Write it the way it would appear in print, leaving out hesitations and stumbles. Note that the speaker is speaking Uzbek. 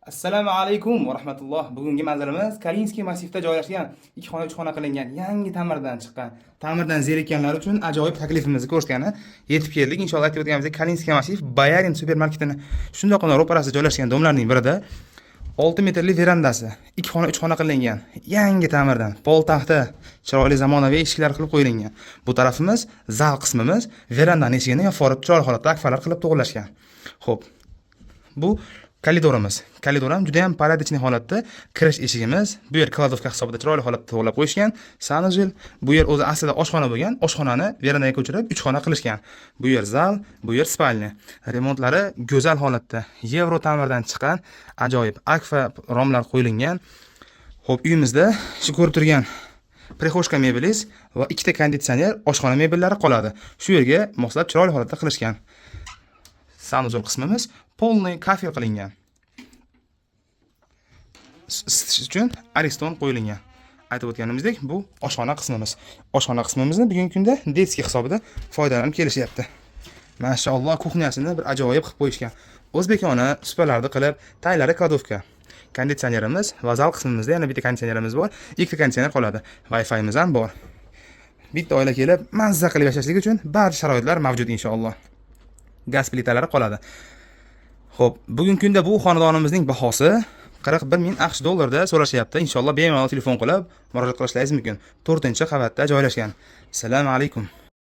Assalomu alaykum va rahmatulloh. Bugungi manzilimiz Kalinskiy massivda joylashgan, ikki xona, uch xona qilingan, yangi ta'mirdan chiqqan, ta'mirdan zerikkanlar uchun ajoyib taklifimizni ko'rsatgani yetib keldik. Inshaalloh, aytib o'tganimizdek, Kalinskiy massiv, Bayarin supermarketini shundoqqina ro'parasida joylashgan дом larning birida, 6 metrli verandasi, ikki xona, uch xona qilingan, yangi ta'mirdan, pol taxta, chiroyli zamonaviy eshiklar qilib qo'yilgan. Bu tarafimiz zal qismimiz, verandani eshigini yopib, chiroyli holatda akfalar qilib to'g'irlashgan. Xo'p, bu koridorimiz. Koridor ham juda ham порядочный holatda. Kirish eshigimiz, bu yer кладовка hisobida chiroyli holatda to'g'irlab qo'yishgan. Санузел, bu yer o'zi aslida oshxona bo'lgan. Oshxonani verandaga ko'chirib, uch xona qilishgan. Bu yer zal, bu yer спальня. Remontlari go'zal holatda. Yevro ta'mirdan chiqqan, ajoyib akfa romlar qo'yilgan. Xo'p, uyimizda shu ko'rib turgan прихожка mebelingiz va ikkita konditsioner, oshxona mebellari qoladi. Shu yerga moslab chiroyli holatda qilishgan. Санузел qismimiz полный kafel qilingan. Isitish uchun Ariston qo'yilgan. Aytib o'tganimizdek, bu oshxona qismimiz. Oshxona qismimizni bugungi kunda детский hisobida foydalanib kelishyapti. Mashalloh, кухня sini bir ajoyib qilib qo'yishgan. O'zbekona supalarni qilib, taylari кладовка. Konditsionerimiz va zal qismimizda yana bitta konditsionerimiz bor. Ikkita konditsioner qoladi. Wi-Fi'miz ham bor. Bitta oila kelib, mazza qilib yashashlik uchun barcha sharoitlar mavjud, inshaalloh. Gaz plitalari qoladi. Xo'p, bugungi kunda bu xonadonimizning bahosi 41 ming AQSh dollarida so'rashyapti. Inshaalloh, bemalol telefon qilib murojaat qilishlaringiz mumkin. 4-qavatda joylashgan. Assalomu alaykum.